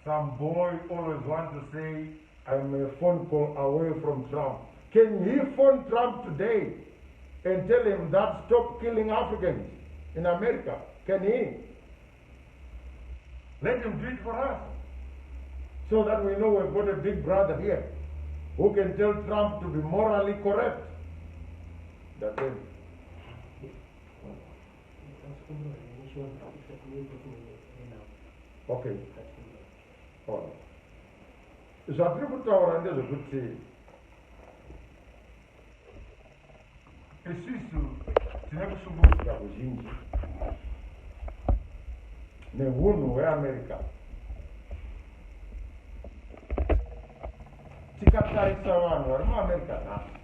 Some boy always want to say, "I'm a phone call away from Trump." Can he phone Trump today and tell him that stop killing Africans in America? Can he? Let him do it for us, so that we know we've got a big brother here who can tell Trump to be morally correct. That's it. Okay. All right. Zvatiri kutaura ndezvekuti isusu tine kushungurudzika kuzhinji nehunhu hweAmerica. Tikatarisa vanhu vari muAmerica nhasi,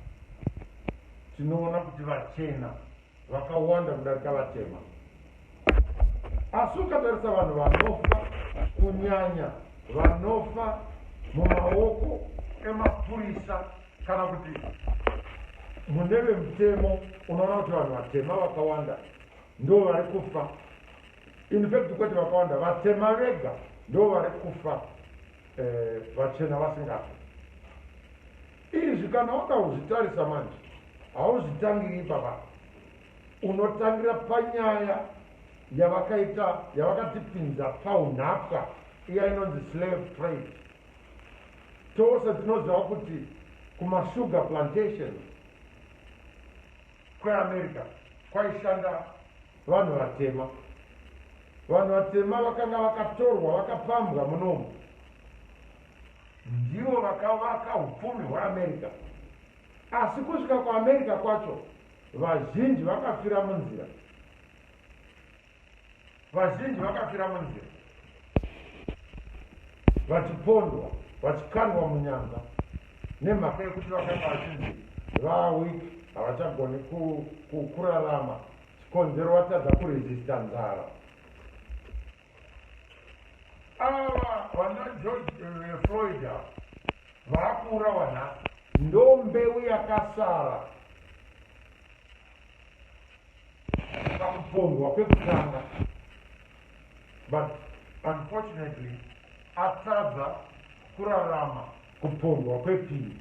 tinoona kuti vachena vakawanda kudarika vatema. Asi ukatarisa vanhu vanofa, kunyanya vanofa mumaoko emapurisa kana kuti mune vemutemo, unoona kuti vanhu vatema vakawanda ndo vari kufa. In fact, kwete vakawanda, vatema vega ndo vari kufa, vachena vasingafi. Izvi kana wakauzvitarisa manje, hauzvitangiri ipapa, unotangira panyaya yavakaita, yavakatipinza paunhapwa, iya inonzi slave trade. Tose tinoziva kuti kumasugar plantations kweAmerica kwaishanda vanhu vatema. Vanhu vatema vakanga vakatorwa, vakapambwa munomu, ndivo vakavaka upfumi hweAmerica. Asi kusvika kuAmerica kwacho, vazhinji vakafira munzira, vazhinji vakafira munzira vachipondwa, vachikandwa munyanza, nemhaka yekuti vakanga vachinzi vaweak, havachagoni kurarama, chikonzero vatadza kuresista nzara. Ava vana George Floyd ava vaakuurawa nhasi ndo mbeu yakasara pakupondwa kwekutanga, but unfortunately atadza kurarama kupondwa kwepiri.